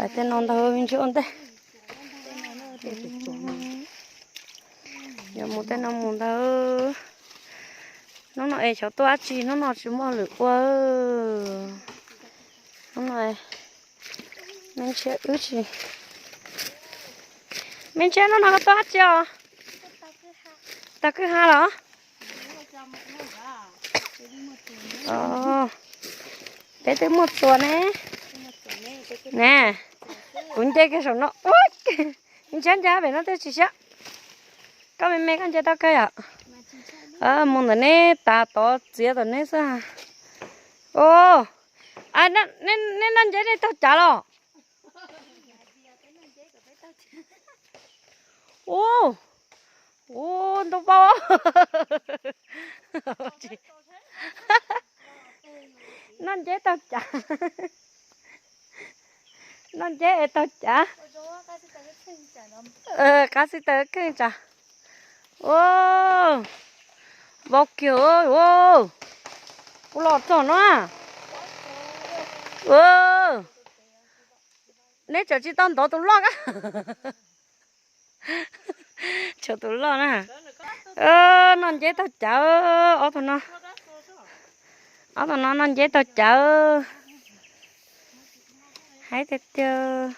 Tej no ntag me ntsis ua ntej. Yuav mus tej no mus ntag. Hnub no es xyov tuaj dab tsi, hnub no tsis muaj lwm ua. Hnub no me ntsis wb tsis, me ntsis hnub no koj tuaj dab tsi os? Tag kwj ha los? Peb twb muaj txuas ne. Ne, kuv nce kiag saum no. Ntshiab nce pem no tej tsis siab. Koj me me koj nce tau kawg yom? Mus ntawm neb tas tod txiav tom neb xwb. Neb noj nceb nej taug cav los? Ua, ua ntau paub. Noj nceb taug cav. Noj nceb es taug cav. Qab xib taws kheej tsam. Ua, vau kiag. Kuv los txog no. Neb tseem tsis tau ntov tus loj. Tshuav tus loj na. Noj nceb taug cav. Ob tug no, ob tug no noj nceb taug cav. Haib tiag tiag.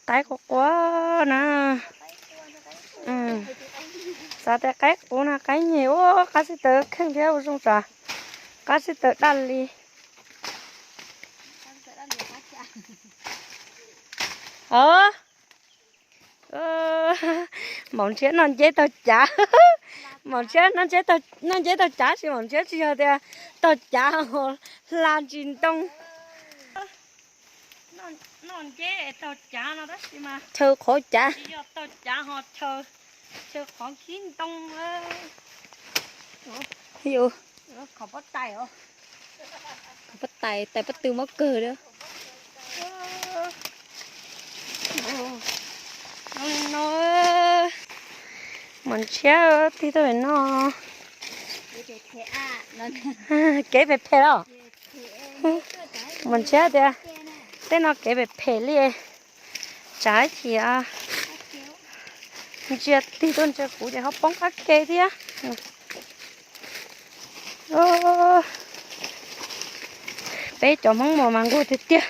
Qaib quav quav na. Xav tias qaib quv no qaib nyeg ua qab xib taws kheej thiab ua zoo tsam qab xib taws daj li. Maum Ntshiab noj nceb taug cav. Maum Ntshiab noj nceb taug cav, tab sis Maum Ntshiab tsis yog tias taug cav hla ntsis ntoo. Noj nceb taug cav no tab sis mas chaw qhov cav, tsis yog taug cav ho chaw, chaw qhov khib ntoo. Qhov pob tais, tais pob tw mob kawg li. No, Maum Ntshiab tig tuaj pem no. Kev phem phem los? Maum Ntshiab tias tej no kev phem phem li. Tsam ib chim ntsia tig tuaj ntsia kuv ces ho poob qab ke thiab. Peb cov Hmoob Muas mas nquag tiag tiag.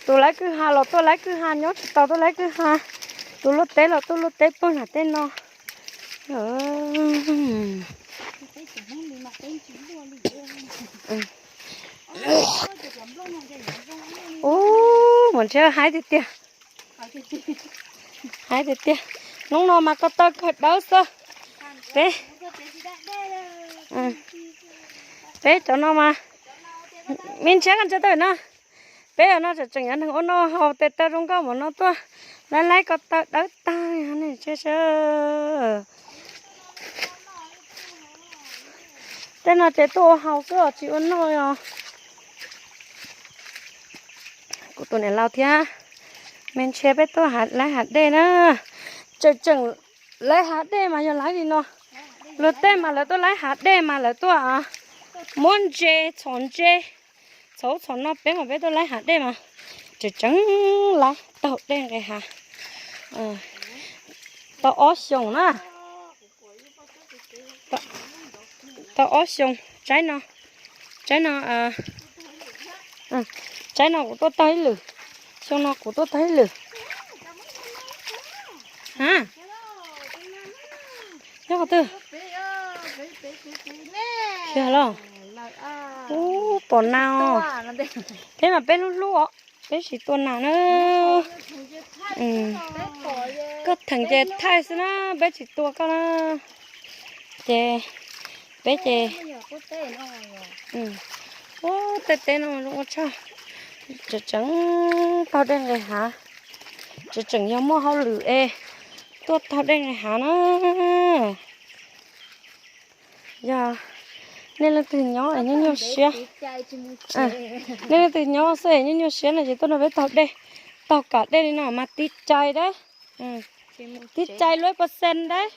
Tus laib kwj ha los tuaj laib kwj ha, nyob tsis tau tuaj laib kwj ha. Tus luaj teb los tuaj luaj teb puag nram tej no. Ub, Maum Ntshiab haib tiag tiag. Haib tiag tiag. Hnub no mas ko taw kawg dawb xwb. Peb, peb cov no mas, me Ntshiab koj ntsia tawm no. Peb no tseem tseem yuav neeg ua noj haus tes taw zoo nkauj npaum no tuaj, laib laib ko taw dawb tag ne. Tej no ces tuaj ua haus xwb os, tsis ua noj os. Kuv tus niam laus thiab me Ntshiab peb tuaj laib hav dej na. Tseem tseem laib hav dej mas yog laib li no. Luag tej mas lawv tuaj laib hav dej mas lawv tuaj muab ntses, txhom ntses, txhom ub txhom no, peb mas peb tuaj laib hav dej mas tseem tseem laib taug dej nqis hav. Tau ob xyoos na. Tau ob xyoos tsaib no, tsaib no, tsaib no kuv tuaj taug ib lwm, xyoo no kuv tuaj taug ib lwm. A, nyob qhov twg? Yog los? Ub, pom nas os. Peb mas peb hlub hlub os, peb tsis tua nas na. Koj theem ces thaij xwb na, peb tsis tua koj na. Ces peb ces, ub, tej teb no zoo ua tshaj. Tseem tseem taug dej nqis hav, tseem tseem yog muaj hauj lwm es tuaj taug dej nqis hav na. Yog nej leej twg nyob es nyuaj nyuaj siab, nej leej twg nyob xwb es nyuaj nyuaj siab no ces tuaj nrog peb taug dej, taug kam dej li no mas tiv cai deb, tiv cai luaj percent deb.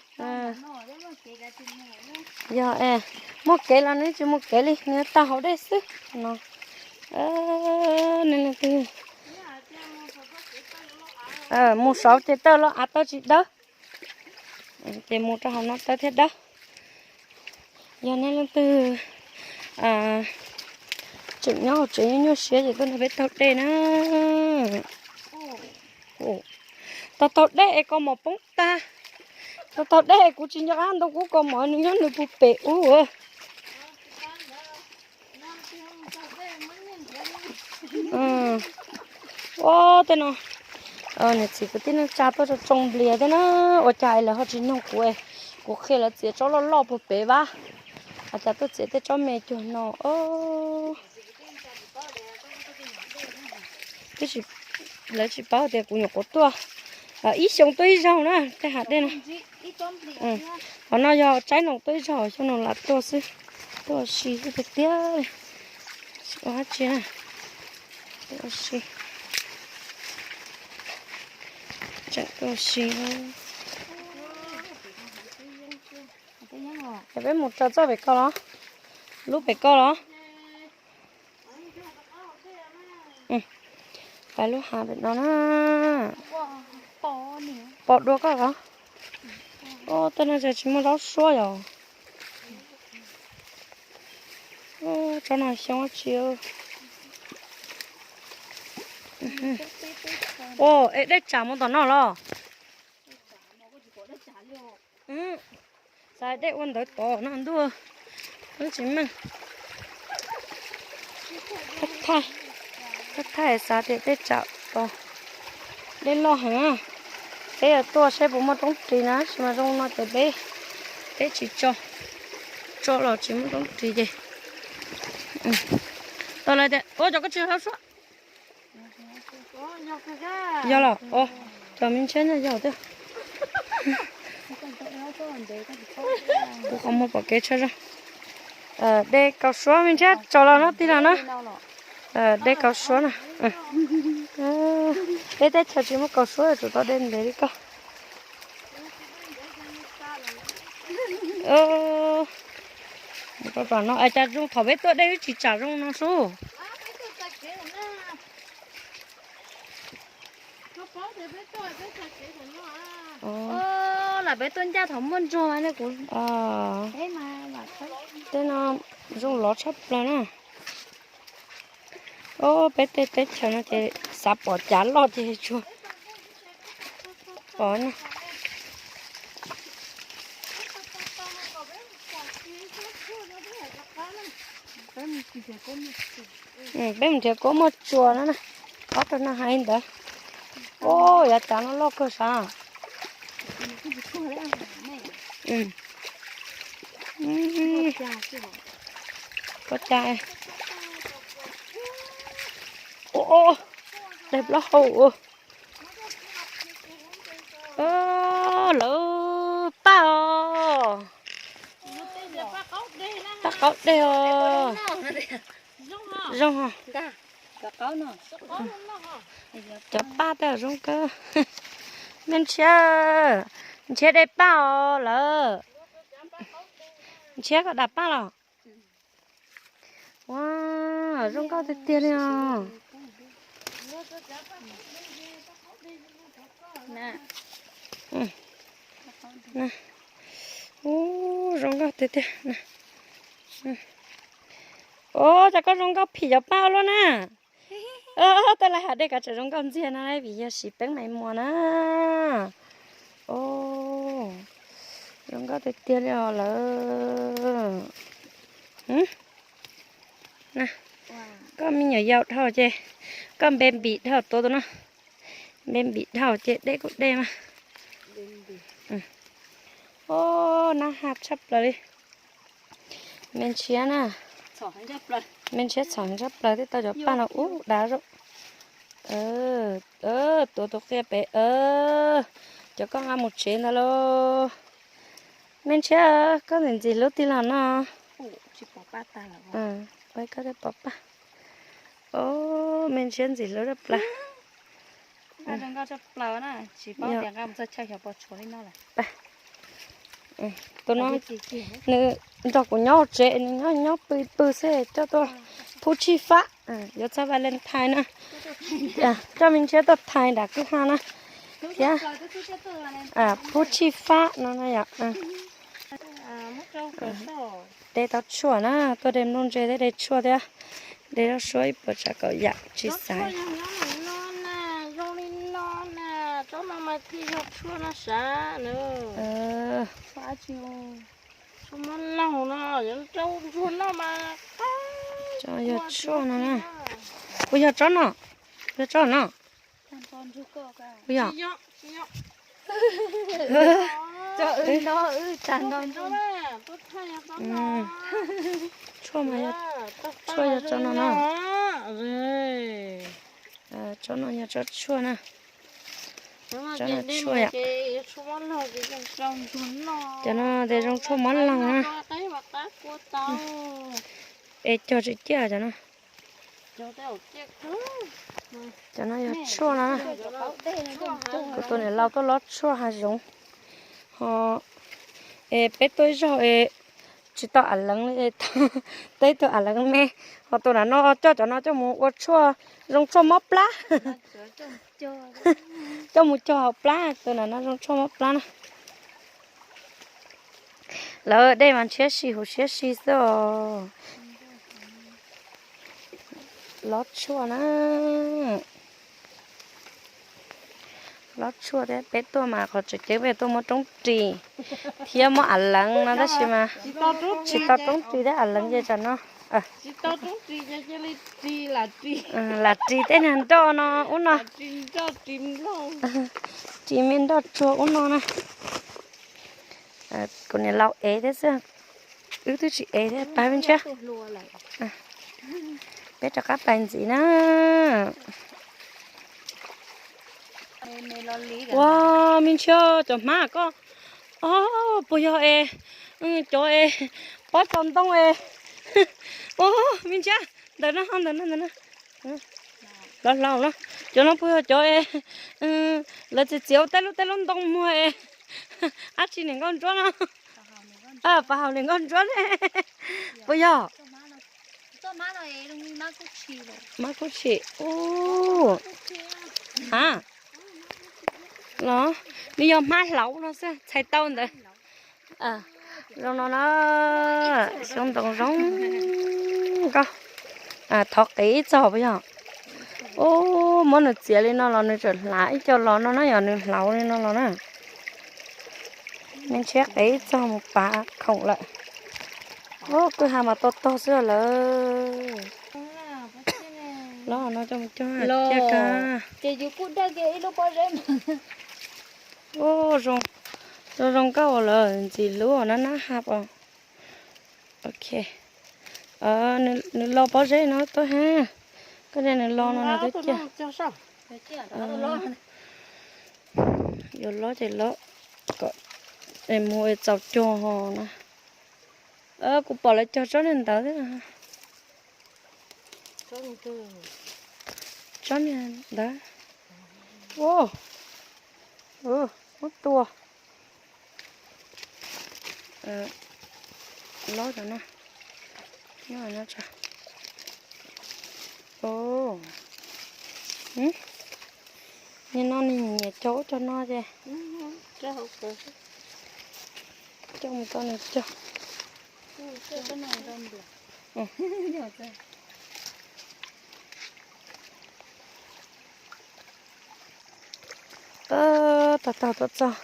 Yog es muaj kev los nws tsis mus kev li, nws tau hauv dej xwb no. Nws leej twg mus saud ces taw los av taw tsis dawb, ces mus rau hauv no taw thiaj dawb. Yog nej leej twg tseem nyob hauv tsev nyuaj nyuaj siab ces tuaj nrog peb taug dej na. Taug taug dej es kaus mom poob tag. Taug taug dej es kuv tsis nco qab ntoo kuv kaus mom nws nyob nws puag pem ub. Ua tej no, niam txiv kwv tij neej tsa tuaj tsoo nplias thiab na, ua cas es lawv ho tsis noog kuv es kuv qhia lawv txiav tsob loj loj puag pem vab, ua cas tuaj txiav tej tsob me cuag no. Twb tsis, lawv tsis paub tias kuv nyuam qhuav tuaj ib xyoo tuaj ib zaug na tej hav dej no. Qhov no yog tsaib ntoo tuaj ib zaug, xyoo no lam tuaj xwb, tuaj ua si xwb tiag tiag li. Ua dab tsi na, tuaj ua si, tseem tuaj ua si. Peb mus raws txoj pem ko los, lub pem ko los. Pais lub hav pem no na. Pom dua koj os. Tej no ces tsis muaj zaub suab yom. Tsob no xyoob dab tsi. Es dej tsam mus tom no los? Xav dej ua ntawd tod no ntuj, tsis meej. Thaj thaj xav tias dej tsam tod, dej loj heev. Peb yuav tuaj saib puas muaj roob ris na, tab sis mas zoo no ces peb, peb tsis tso, tso los tsis muaj roob ris ces. Tau lawv tias ua cov koj tsis hau suab. Yog los, cov me ntshiab nyaj yog thiab. Kuv qhov muag pom kev tshaj zog. Dej kaus suab me ntshiab tso los no tig los na. Dej kaus suab na. Peb teb chaws tsis muaj kaus suab, tsum tau dej ntev li koj. Mus rau tom no es cas zoo thaum peb tuaj dej wb tsis tsam zoo no sub. Lam peb tuaj ncaj thaum muaj ntsuag ne kuv. Tej no zoo lov tshaj plaws na. Peb tej teb chaws no ces xav pom cav loj ces tsuas pom na. Peb mus nrhiav kuab muaj tsuas no na, ob tug no hais ntawd. Ua yav cav no loj kawg sav. Koj cas, daig plaub hau. Lawv paj os. Paj qaub deg os. Zoo os. Cov paj tej zoo kawg. Me ntshiab, ntshiab de paj os lawm. Ntshiab koj dam paj los? Ua, zoo nkauj tiag tiag li os. Ua, zoo nkauj tiag tiag. Ua, cas koj zoo nkauj phim cov paj luaj na. Tej lawv hais dej kav tsam zoo nkauj ntxiag no vim yog siv peeb mais muas na. Zoo nkauj tiag tiag li os lawm. Koj me nyuam yaus dhau ces koj npe npim dhau tuav tus no. Npe npim dhau ces dej kuj dej mas. Ua, nab ha tshaj plaws li. Me ntshiab na. Me ntshiab txhom ntshaj plaws thiab tau cov paj no ub dav zoo. Tuav tus qia pem. Cov koj nqa mus tsev ntawd lauj. Me ntshiab, koj ntxim ntxim hlub tij laug no. Koj thiaj pom paj. Me ntshiab ntxim hlub tshaj plaws. Tsis paub tias nqa mus txog chaw xyov puas tshuav li no lawm. Tus no nws nrog kuv nyob hauv tsev, nws nyob nyob pw pw xwb, coj tuaj phub tshij fab, yuav txog Valentine na. Coj me ntshiab tuaj thaiv nram kwj ha na thiab. Phub tshij fab no na yom. De tau tshuaj na, tuaj de nplooj ntse thiab de tshuaj thiab. De zaub suab ib puas tsav kaum yam tsis xaiv. Yog tshuaj no na. Puas yog tsob no? Yog tsob no? Puas yog? Tshuaj mas, tshuaj yog tsob no na. Tsob no yog tsob tshuaj na. Tsob no tshuaj yom. Cov no ces zoo tshuaj mob laug na. Es cog tsis ciaj cov no. Cov no yog tshuaj no na. Kuv tus niam laus tuaj lob tshuaj hav zoov. Ho es peb tuaj ib zaug es tsis tau a leev li, tau ib tug a leev me. Ho tus nram no coj cov no coj mus ua tshuaj, zoo tshuaj mob plab. Coj mus cog hauv plab, tus nram no zoo tshuaj mob plab na. Lawv dej mas ntshiab si huv siab si xwb os. Lob tshuaj na. Lob tshuaj thiab, peb tuaj mas qhov tseem ceeb peb tuaj muab roob ris thiab muab a leev no tab sis mas tsis tau roob ris thiab a leev ces tsam no. Lam ris tej niag nroj no ub no. Ris me nroj tsuag ub no na. Kuv niam laus ev thiab xwb, wb twb tsis ev thiab, pab me ntshiab. Peb rov qab pais ntxiv na. Ua, me ntshiab, cov hmab koj, o, puas yog es cov es pob tsaus ntoo es, o, me ntshiab, ntawm no, ntawm no, ntawm no. Hlau hlau na. Cov no puas yog cov es lawv txiav txiav ua tej lub tej lub ntoo muag es dab tsi niam nkauj ntsuab no? Pab haus niam nkauj ntsuab ne. Puas yog? Mab kub tshim. Ha, los nws yog hmab hlauv no xwb, txhais tau ntawd. Zoo no na, xyoob ntoo zoo nkauj. Thov qiv ib txog puas yog? Ub, muab nws txiav li no los nws tseem hlav ib co los no na, yog nws hlauv li no los na. Me ntshiab qiv ib txog mus pav khoom lawm. Ub, kwj ha mas tog tog xwb lawm. Los no coj mus cog ciaj kag. Ub, zoo, zoo nkauj lawm, ntxim hlub na, nab ha pom. Ok, nws los pob zeb no tuaj ha. Koj de nws los no nws twb ciaj. Yuav lob ces lob, kom mus txaus cog ho na. Kuv pom lawv cog tsob niag ntawd thiab. Tsob niag ntawd. Muab tua. Lob cov no. Nim no nws nyiam cog ub cog no ces coj mus rau nws cog. Tog tog tuaj txog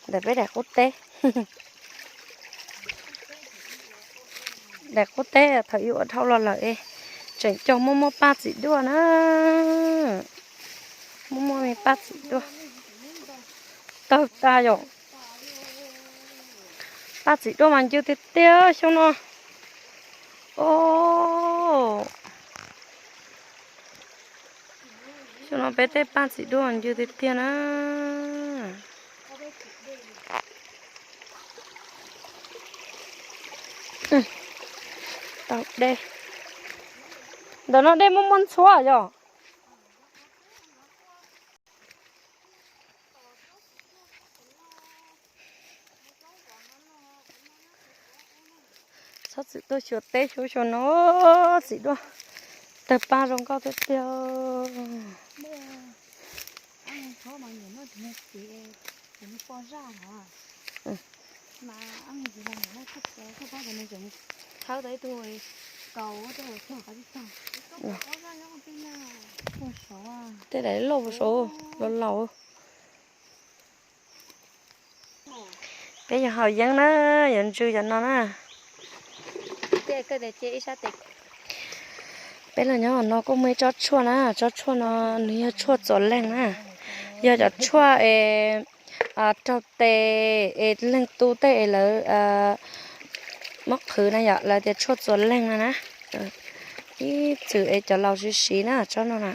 ntawm peb daim qub teb. Daim qub teb thaum ub ua dhau los lawm es tseem cog muaj muaj paj txim duaj na. Muaj muaj me paj txim duaj. Tawg tas yom. Paj txim duaj mas ncw tiag tiag xyoo no. Xyoo no peb tej paj txim duaj ncw tiag tiag na. Tau dej. Ntawm no dej muaj muaj ntxhuav yom. Tuaj xyuas teb xyuas xyuas no, txiv duaj tawg paj zoo nkauj tiag tiag. Tej daim loj puas saud, los laus. Peb yog haus yeeb na, yuav ntsw cov no na. Peb los nyob no kuj muaj ib tsob tshuaj na, tsob tshuaj no nws yog tshuaj txuas leeg na, yog cov tshuaj es raug tes es leeg tu tej es lawv muab qhwv na yom, lawv tias tshuaj txuas leeg no na. Ib txwm es cov laus siv siv na, tsob no na,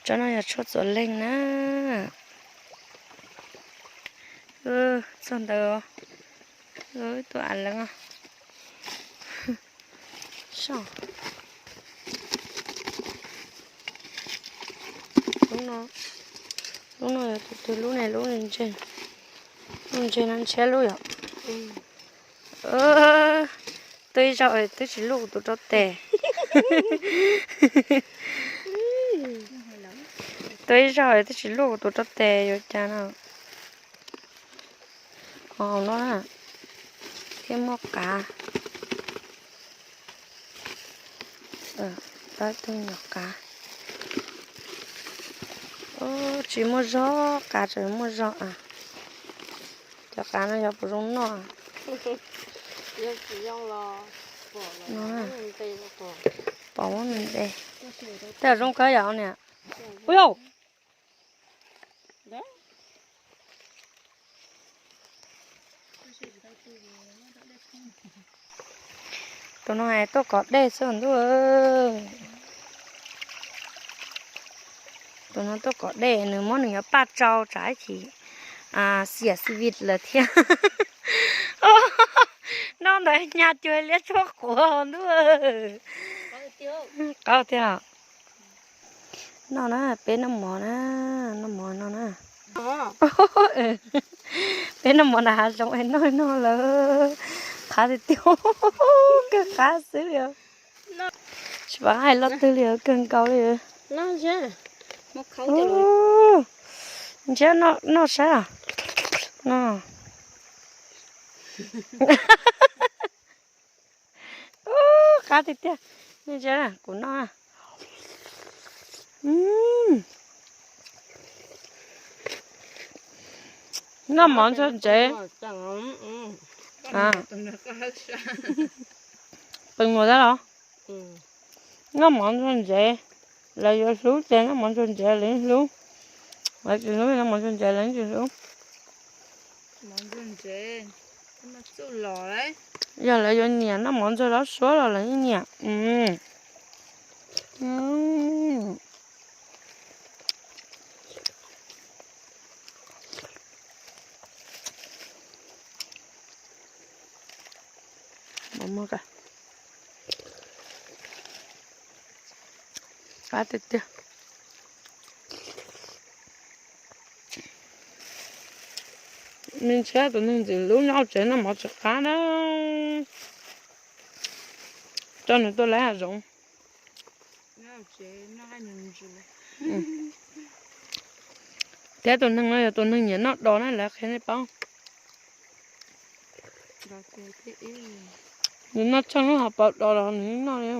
tsob no yog tshuaj txuas leeg na. Txog ntawd, tus av leev. Lub no, lub no yog tus twg lub ne, lub ntse, lub ntse no ntshiab lub yom. Tuaj ib zaug twb tsis luaj kuv tus rau tes. Tuaj ib zaug twb tsis luaj kuv tus rau tes yuav cas no. Ho no na, thiab muaj qav. Pab tug nyuam qav. Tsis muaj zog, qav tseem muaj zog. Cov qav no yog puas zoo noj? Pom muab me nte. Tej zaum zoo kawg yom niam. Ui yau. Tus no tuaj kov dej xwb ntuj. Tus no tuaj kov dej, nws muab nws cov paj tsau tsam ib chim xiam xi vis lawm thiab. Noj ntawd nyas cuag liab tshuaj quav ntuj. Qab tiag. Noj na, peb noj mov na, noj mov no na. Peb noj mov nram hav zoov es noj noj lawm. Qab tiag tiag, kawg qab xwb li. Tsis paub hais lo twg li, kawg nkaus li. Ntshiab noj saib. Qab tiag tiag. Kuv noj. Noj mov ntxuag ntsev. Pes muag tab los? Noj mov ntxuag ntsev, lawv yuav hlub ces noj mov ntxuag ntsev lawv yeej hlub. Lawv tsis hlub noj mov ntxuag ntsev lawv yeej tsis hlub. Yog lawv yuav nyiam noj mov ntxuag lub suab los lawv yeej nyiam. Qab tiag tiag. Me ntxhiab tus neeg ntxim hlub nyob hauv tsev noj mov tsis qab na. Coj nws tuaj lawm hav zoov. Thiab tus neeg no yog tus neeg nyiam noj dos na, lawv qhia nej paub. Nws noj tsheej lub hauv paus dos los nws noj li.